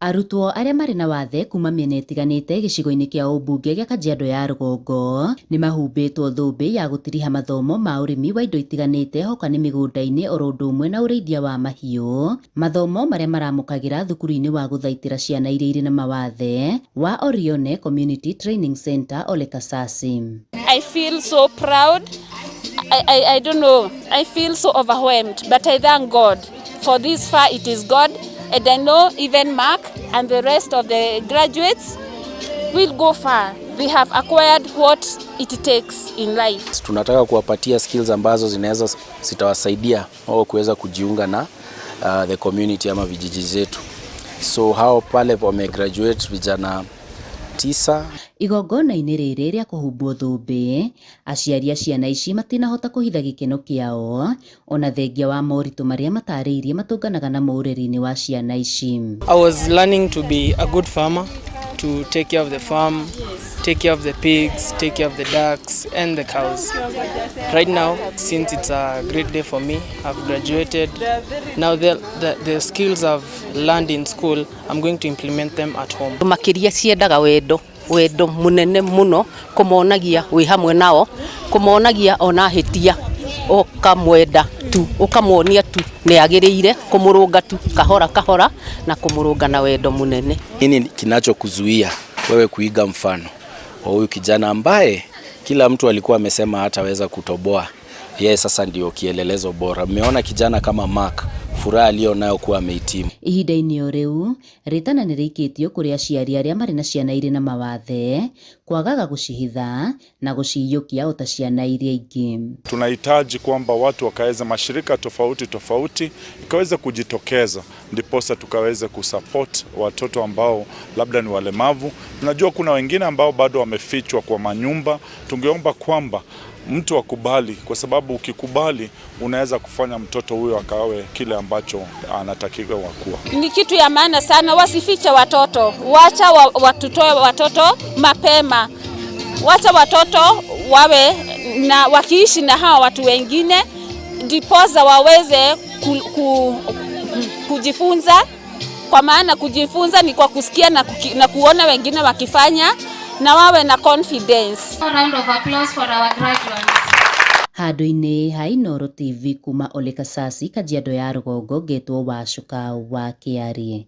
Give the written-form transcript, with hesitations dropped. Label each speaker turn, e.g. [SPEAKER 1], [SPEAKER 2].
[SPEAKER 1] Arutwo arĩa marĩ na wathe kuma mĩena ĩtiganĩte gĩcigo-inĩ kĩa ũmbunge gĩa Kajiado ya rũgongo nĩ mahumbĩtwo thũmbĩ ya gũtiriha mathomo ma ũrĩmi wa indo itiganĩte hoka nĩ mĩgũnda-inĩ oro ũndũ ũmwe na ũrĩithia wa mahiũ. Mathomo marĩa maramũkagĩra thukuru-inĩ wa gũthaitĩra ciana iria irĩ na mawathe wa Orione Community Training Center, Ole Kasasi.
[SPEAKER 2] I feel so proud. I don't know. I feel so overwhelmed, but I thank God. For this far, it is God. And I know even Mark and the rest of the graduates will go far. They have acquired what it takes in life.
[SPEAKER 3] Tunataka kuwapatia skills ambazo zinaweza zitawasaidia wao kuweza kujiunga na the community ama vijiji zetu. So hao pale wamegraduate vijana 9.
[SPEAKER 1] Igongona-inĩ rĩrĩ rĩa kũhumbwo thũmbĩ, aciari a ciana ici matinahota kũhitha gĩkeno kĩao ona thengia wa moritũ marĩa matarĩirie matũnganaga namo ũreri-inĩ wa ciana ici.
[SPEAKER 4] I was learning to be a good farmer, to take care of the farm, take care of the pigs, take care of the ducks and the cows. Right now, since it's a great day for me, I've graduated. Now the skills I've learned in school, I'm going to implement them at home.
[SPEAKER 5] Makĩria ciendaga wendo, wendo mũnene mũno, kũmonagia wĩ hamwe nao, kũmonagia ona hĩtia ũkamwenda tu, ũkamwonia tu nĩ agĩrĩire kũmũrũnga tu kahora kahora na kũmũrũnga na wendo mũnene.
[SPEAKER 3] Nini kinachokuzuia wewe kuiga mfano wa huyu kijana ambaye kila mtu alikuwa amesema hataweza kutoboa? Yeye sasa ndio kielelezo bora. Mmeona kijana kama Mark, furaha aliyo nayo kuwa amehitimu.
[SPEAKER 1] Ihinda-inĩ o rĩu, rĩtana nĩ rĩikĩtio kũrĩ aciari arĩa marĩ na ciana irĩ na mawathe kwagaga gũcihitha na gũciyũkia o ta ciana iria ingĩ.
[SPEAKER 6] Tunahitaji kwamba watu wakaweza, mashirika tofauti tofauti ikaweza kujitokeza, ndiposa tukaweze kusupport watoto ambao labda ni walemavu. Tunajua kuna wengine ambao bado wamefichwa kwa manyumba. Tungeomba kwamba mtu akubali, kwa sababu ukikubali unaweza kufanya mtoto huyo akawe kile ambacho anatakiwa kuwa.
[SPEAKER 2] Ni kitu ya maana sana, wasifiche watoto, wacha watutoe watoto mapema, wacha watoto wawe na wakiishi na hawa watu wengine, ndiposa waweze kujifunza, kwa maana kujifunza ni kwa kusikia na kuona wengine wakifanya, na wawe na confidence.
[SPEAKER 7] A round of applause for our graduates.
[SPEAKER 1] Handũ-inĩ ha Inooro TV kuma Ole Kasasi, Kajiado ya rũgongo, ngetwo Wacuka wa Kĩarie.